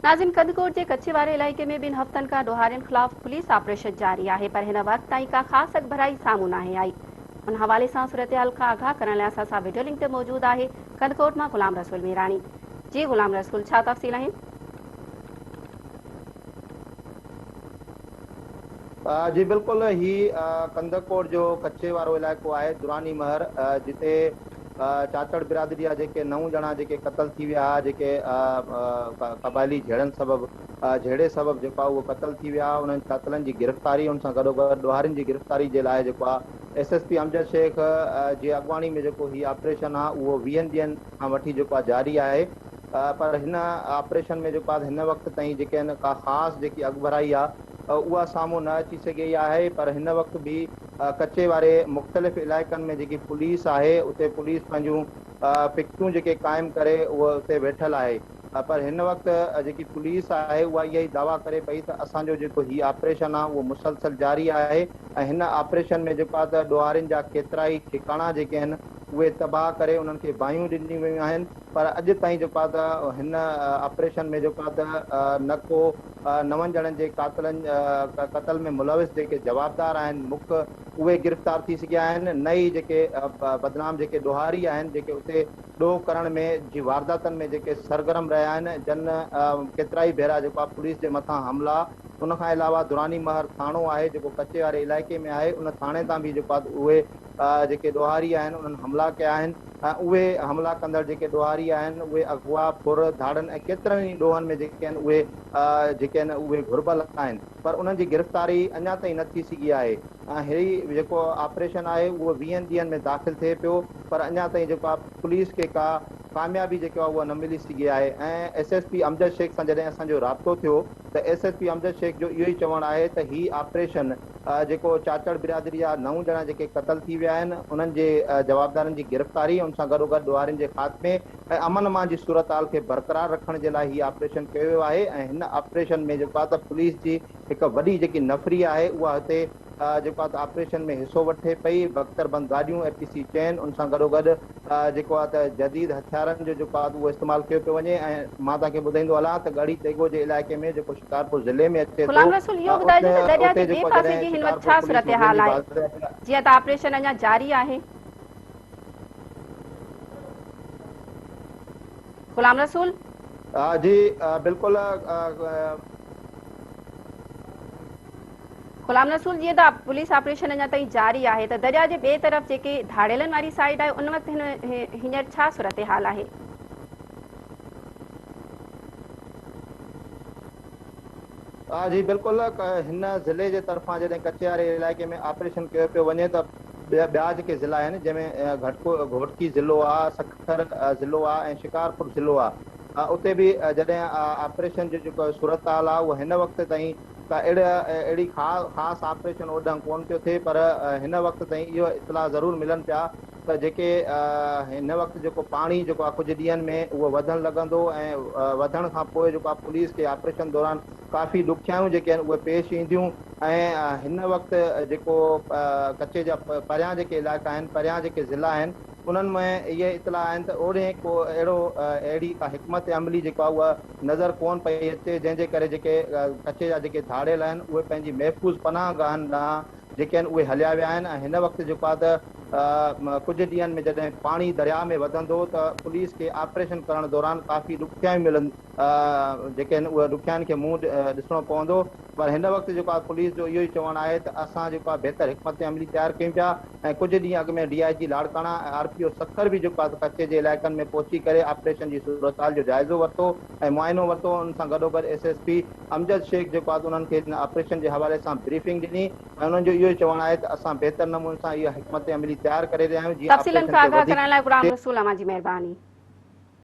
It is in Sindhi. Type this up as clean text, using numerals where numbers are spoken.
ناظم ڪنڌڪوٽ جي ڪچي واري علائقي ۾ ٻن هفتن کان ڏوهارين خلاف پوليس آپريشن جاري آهي پر هن وقت تائين ڪا خاص اڳڀرائي سامهون ناهي آئي. ان حوالي سان صورتحال کان آگاهه ڪرڻ لاء اسان سان وڊيو لنڪ تي موجود آهي ڪنڌڪوٽ مان غلام رسول ميراڻي. جي غلام رسول ڇا تفصيل آهن؟ جي بلڪل هي ڪنڌڪوٽ جو ڪچي وارو علائقو آهي دراني مهر جتي چاچڙ برادري جا جيڪي نو ڄڻا جيڪي قتل ٿي ويا ها جيڪي قبائلي جهيڙن سبب جهيڙي سبب جيڪو آهي اهو قتل ٿي ويا انهن قاتلن جي گرفتاري ان سان گڏوگڏ ڏوهارين جي گرفتاري جي لاء جيڪو آهي S S P Amjad Shaikh جي اڳواڻي ۾ جيڪو هي آپريشن آهي اهو ويهن ڏينهن کان وٺي جيڪو آهي جاري آهي پر هن آپريشن ۾ جيڪو آهي هن وقت تائين جيڪي آهن ڪا خاص جيڪي اڳڀرائي آهي اها سامهون نه اچي سگهي آهي پر هن وقت به ڪچي واري مختلف علائقن ۾ جيڪي پوليس آهي اتي پوليس پنهنجون پڪٽون جيڪي قائم ڪري اهو اتي ويٺل آهي پر هن وقت جيڪي پوليس آهي اها اها ئي دعويٰ ڪري پئي ته اسان جو جيڪو هي آپريشن آهي اهو مسلسل جاري آهي ۽ هن آپريشن ۾ جيڪو آهي ته ڏوهارين جا ڪيترائي ٺڪاڻا جيڪي آهن اهي تباهه ڪري انهن کي باهيون ڏنيون ويون آهن پر اڄ تائين جيڪو آهي ته هن آپريشن ۾ جيڪو آهي ته نه ڪو نون ڄڻن جي قاتلن قتل ۾ ملوث جيڪي جوابدار آهن مک اهي گرفتار ٿي سگهيا آهن نه ئي جيڪي بدنام جيڪي ڏوهاري آهن جيڪي اتي ڏوهه ڪرڻ ۾ جي وارداتن ۾ جيڪي سرگرم رهيا آهن جن ڪيترائي ڀيرا جيڪو آهي پوليس جي مٿان حملا ان کان علاوه دراني مهر ٿاڻو آهي جيڪو ڪچي واري علائقي ۾ آهي ان ٿاڻي تان به جيڪو آهي اهي جيڪي ڏوهاري آهن انهن حملا ڪيا آهن ۽ اهي حملا ڪندڙ جيڪي ڏوهاري آهن اهي اغوا، ڦر، ڌاڙن ۽ ڪيترن ئي ڏوهن ۾ جيڪي آهن اهي جيڪي آهن اهي گهربل آهن پر انهن جي گرفتاري اڃا تائين نه ٿي سگهي آهي ۽ هي جيڪو آپريشن آهي اهو ويهن ڏينهن ۾ داخل ٿئي پيو پر اڃا تائين جيڪو آهي پوليس کي ڪا ڪاميابي جيڪو آهي اها نه ملي سگهي آهي ۽ S S P Amjad Shaikh سان جڏهن اسان جو رابطو ٿيو ته S S P Amjad Shaikh جو اهو ئي چوڻ آهي ته هي آپريشن جيڪو چاچڙ برادري جا نو ڄڻا جيڪي قتل ٿي ويا آهن انهن جي جوابدارن جي گرفتاري ان سان گڏوگڏ ڏوهارين جي خاتمي ۽ امن امان جي صورتحال کي برقرار رکڻ جي لاء هي آپريشن ڪيو ويو آهي ۽ هن آپريشن ۾ جيڪو آهي ته پوليس جي هڪ وڏي جيڪي نفري آهي اها هتي جيڪو آهي ته آپريشن ۾ حصو وٺي پئي، بڪتر بند گاڏيون، اي پي سي چين، ان سان گڏوگڏ جيڪو آهي ته جديد هٿيارن جو جيڪو آهي ته اهو استعمال ڪيو پيو وڃي ۽ مان توهان کي ٻڌائيندو هلان ته ڳڙهي تيغو جي علائقي ۾ جيڪو شڪارپور ضلعي ۾ اچي ٿو غلام رسول اهو ٻڌائجو ته درياء اتي جي ٻئي جيڪو پاسي جڏهن جي هن وقت شڪارپور ڇا پوليس صورتحال مغوين جي آهي باضابطه جيئن ته آپريشن اڃا جاري آهي. غلام رسول. جي بلڪل. غلام رسول جيئن ته پوليس آپريشن اڃا تائين جاري آهي ته درياء جي ٻئي طرف جيڪي ڌاڙيلن واري سائيڊ آهي ان وقت هينئر ڇا صورتحال آهي؟ جي بلڪل هن ضلعي جي طرفان جڏهن ڪچي واري علائقي ۾ آپريشن ڪيو پيو وڃي ته ٻيا جيڪي ضلعا آهن جنهن ۾ گهوٽڪي ضلعو آهي، سکر ضلعو آهي ۽ شڪارپور ضلعو آهي اتي به جڏهن آپريشن جو جيڪو صورتحال آهي اهو هن وقت تائين ڪا اهڙي خاص آپريشن اوڏانهن ڪونه پيو ٿئي پر هن وقت تائين اهو اطلاع ضرور ملن پيا ته جيڪي هن وقت جيڪو پاڻي جيڪو آهي ڪجهه ڏينهن ۾ اهو وڌڻ لڳندو ۽ وڌڻ کان پوء جيڪو آهي پوليس کي آپريشن دوران ڪافي ڏکيائيون جيڪي آهن اهي پيش اينديون ۽ هن وقت جيڪو ڪچي جا پريان جيڪي علائقا آهن پريان جيڪي ضلعا آهن انهن ۾ اهي اطلاع آهن ته اوڏهين ڪو اهڙو اهڙي ڪا حڪمت عملي جيڪو آهي اها نظر ڪونه پئي اچي جنهن جي ڪري جيڪي ڪچي جا جيڪي ڌاڙيل آهن اهي پنهنجي محفوظ پناهه گاهن ڏانهن جيڪي آهن اهي هليا ويا آهن ۽ هن وقت جيڪو آهي ته ڪجهه ڏينهن ۾ جڏهن پاڻي درياء ۾ وڌندو ته پوليس کي آپريشن ڪرڻ دوران ڪافي ڏکيائيون ملن جيڪي آهن اهي ڏکيائين کي منهن ڏسڻو پوندو پر هن وقت جيڪو آهي پوليس جو اهو ئي چوڻ آهي ته اسان جيڪو آهي بهتر حڪمت عملي تيار ڪيون پيا ۽ ڪجهه ڏينهن اڳ ۾ D I G Larkana ۽ R P O Sukkur به جيڪو آهي ڪچي جي علائقن ۾ پهچي ڪري آپريشن جي صورتحال جو جائزو ورتو ۽ معائنو ورتو ان سان گڏوگڏ S S P Amjad Shaikh جيڪو آهي انهن کي هن آپريشن جي حوالي سان بريفنگ ڏني ۽ انهن جو اهو ئي چوڻ آهي ته اسان بهتر نموني سان اها حڪمت عملي تيار ڪري رهيا آهيون جيئن تفصيلن آپريشن کان کي آگاهه وڌيڪ ڪرائڻ لاء غلام رسول اوهان جي مهرباني.